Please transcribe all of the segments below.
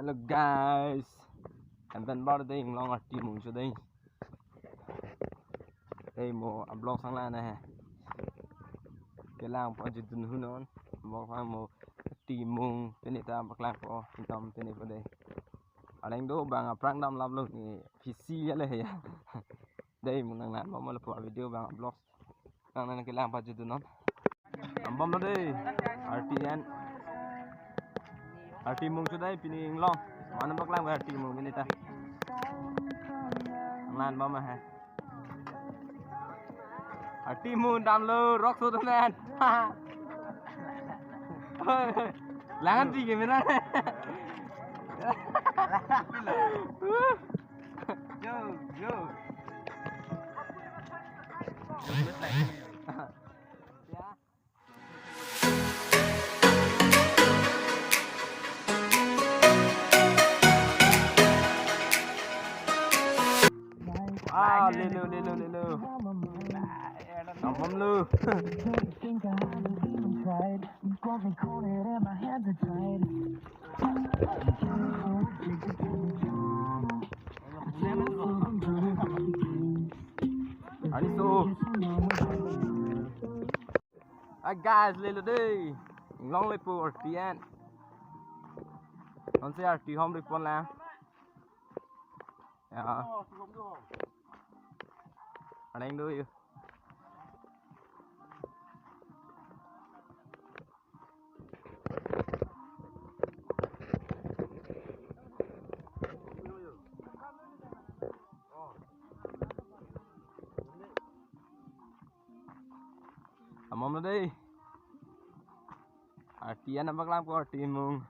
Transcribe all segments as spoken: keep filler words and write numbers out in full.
Hello guys, em pen bar dei, inglong arti mung cho dei. Dei mo a-vlog sang la na he. Kelang po jidun hunon. Vlog sang mo arti mung pini ta paklang po, intam pini po dei. Aleng do bang aphrang dam lap lo ni P C ya le ya. Dei mo nang nan mo mo le po video bang vlog. Nang nang kelang pajutdun non. Ambom lo dei. Arti an. Arti mung cho dei pini inglong. Mana paklang arti mung pini ta. Nang nan bom he. Arti mung dam lo rock so dun nan. Langan ti ke mina. Yo, yo. Ah, lelo, lelo, lelo. Nampom lo. Ani so. Hi guys, lelo dei. Inglong le po arti an. Non si arti hom ri pon la. Ya. Aneng do yo. Amom lo dei. Arti an nang paklang po arti mung.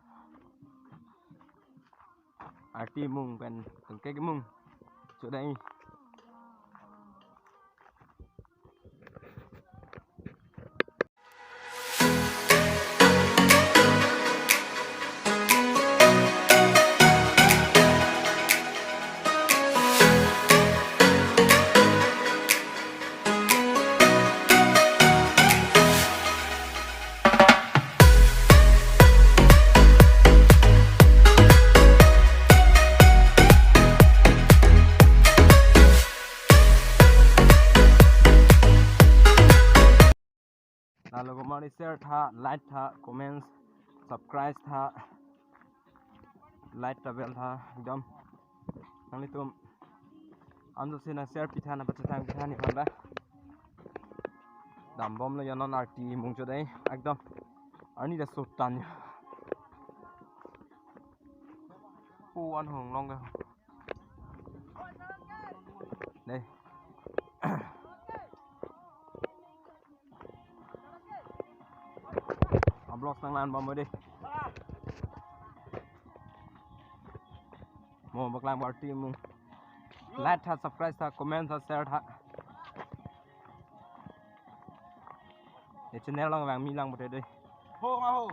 Arti mung pen tengkek mung. Cho dei. Lalo komari share tha, like tha, comments, subscribe tha, like ta bell tha, ekdom. Nanglitum anjo si nang share pitha, nang pachethang pitha ni phan da. Dambom lo yo non arti mung cho dei, ekdom. Arni da sotan yo. Pu an hong long ga. Dei. A-vlog nang lan bom dei. Mo paklang po arti mung. Like tha, subscribe tha, comment tha, share tha. Ye channel long vang mi lang po dei. Ho nga ho.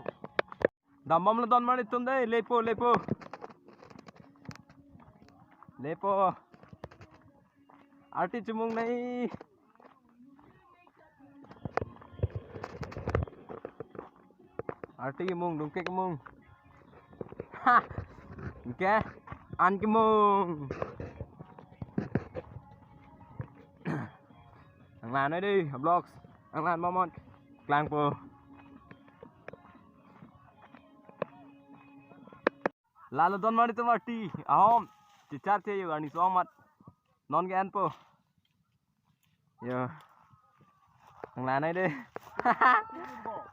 Dambom lo don mari tum dei, lepo, lepo. Lepo. Arti chimung nai. Arti mung, dungkek mung. Ha. Ke an ke mung. Nang lan dei, vlogs. Nang lan momon. Klang po. Lalo don mari tum arti. Ahom. Chichar che yo arni song mat. Non ke an po. Yo. Nang lan dei.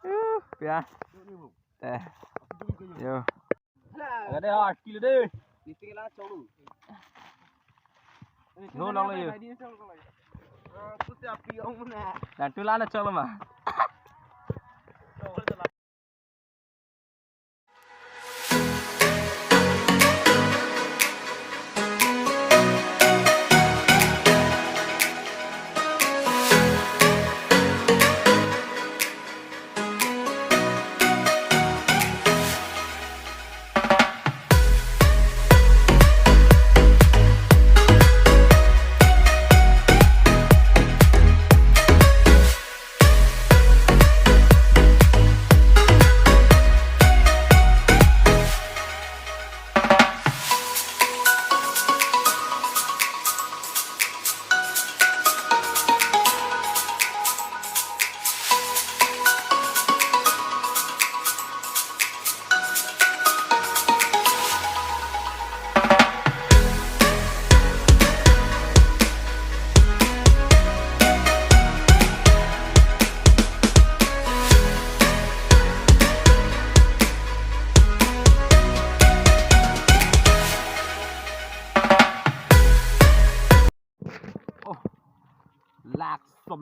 Uh, ya. Eh. Yo. Ada dei arti lo dei. Niting la cholu. No long lo yo. Nantu la na cholu ma.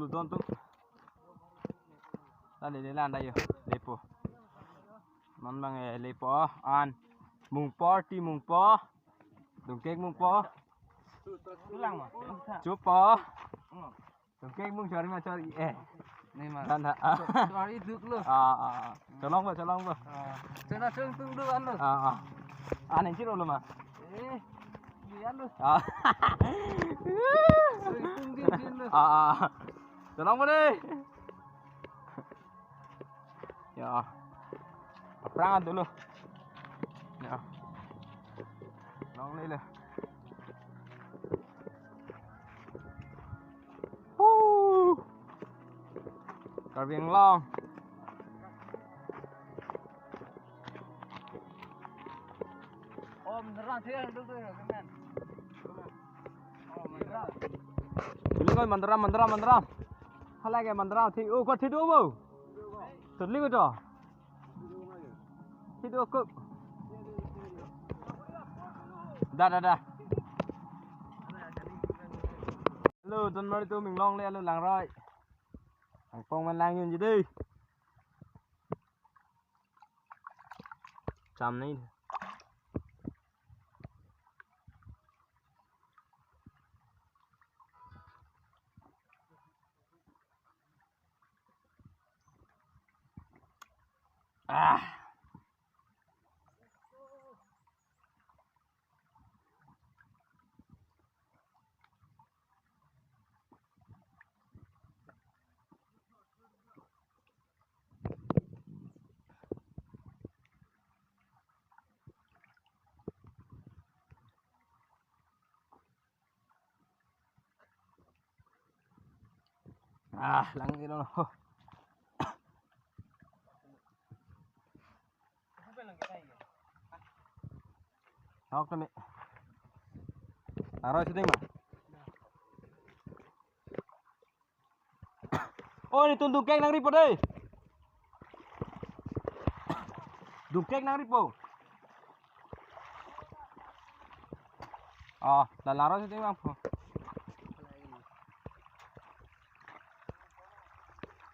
Don tu. Tadi dia landa yo, lepo. Non bang eh lepo an. Mungpo, arti mungpo. Dungkek mungpo. Tulang ma. Chupo. Dungkek mung chori ma chori eh. Ni ma. Landa. Chori duk lo. Ah, ah, ah. Cholong bo, cholong bo. Ah. Chona chung tung duk an lo. Ah, ah. An neng chiro lo ma. Eh. Di an lo. Ah. Chung tung di chin lo. Ah, ah. Cholong bo dei. Ya. Aphrang dulu. Ya. Long lele. Woo. Karbi Anglong. Oh, menerang sih, duduk tuh, ya, kemen. Oh, menerang. Dulu kan menerang, menerang, menerang. Halai ke menerang, thi-, oh, kok thi-do bo. Sedling itu. Thi-do kok. Dah, dah, dah. Alo, don mari tu minglong le, alo langroi. Langpong man lang yun ji dei. Cham nai. Ah. Ah, lang ilo ho. Hok kami. Aroi seding ma. Oh, nelitum dungkek nangripo dei. Dungkek nangripo. Oh, la langroi seding bang po.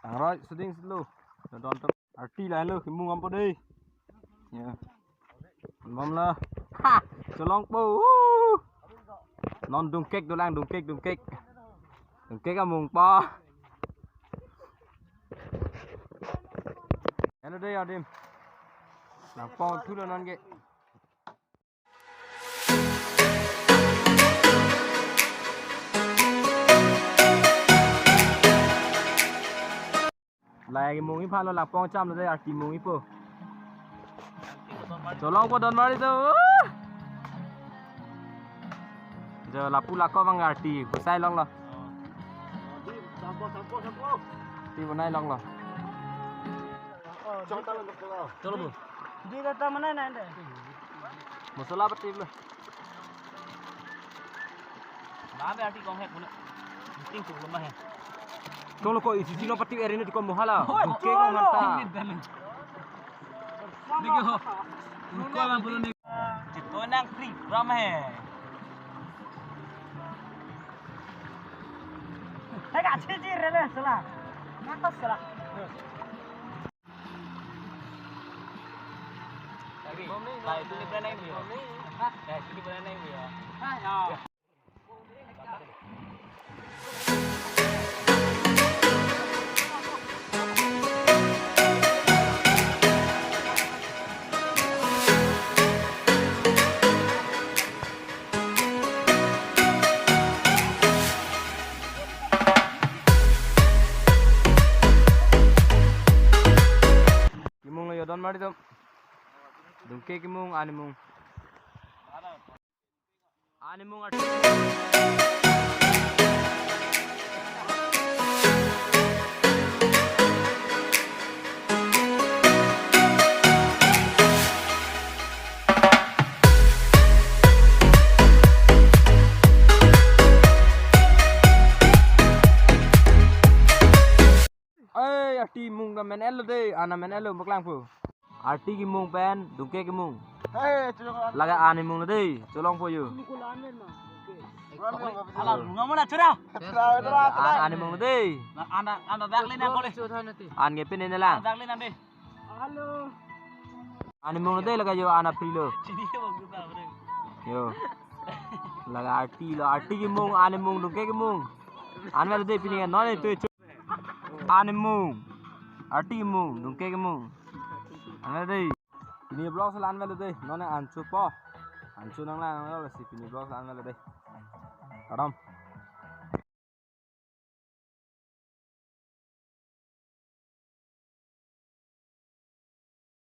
Langroi seding selo. Don, don, don. Arti lahelo, kemung dampo dei. Ya. Bom la. Ha, cholong po. Woo. Non dungkek dolang, dungkek, dungkek. Dungkek amung po. Halo dei adim. Langpong thulo non ke. Lahai kemung-i aphan lo, langpong cham lo dei, arti mung-ipo. Cholong po don mari tu. Jo lapu lako bang arti, husai longlo. Arti bonai longlo. Cholo bo. Di kata mana nai dei? Masala patip lo. Ba be arti kong hai puna. Ting tuk lo ma hai. Cholo ko isi sino patip eri ni ko mohala. Oke ko nganta. Dikit ho. Ko lang puna ni. Chito nang kri ram hai. Hai ka chi chi re le sala. Na ko sala. Lagi. Nah, itu di mana ini ya? Hah? Nah, itu di mana ini ya? Hah? Ya. Kemung lo yo don mari tu. Dungkek kemung, an kemung. An kemung arti. Eh, arti mung ta men-et lo dei, an ta men-et lo, paklang po. Arti kemung pen dungkek kemung. Hai, cholong an. Lake an kemung lo dei, cholong po yo. Ala, runga mona chura. An, an imung dei. Anda, anda dak le na kole. An ke pin ne lang. Dak le na dei. An imung dei laga yo an apri lo. Sini ke bagus ta, bre. Yo. Laga arti lo, arti ke mung, an imung, dungke ke mung. An melo dei pini non itu. An imung. Arti ke mung, dungke ke mung. An melo dei. Pini vlog si la-an melo dei. Non an chupo. An chu nang lang lo si pini vlog si la-an melo dei. Kadam.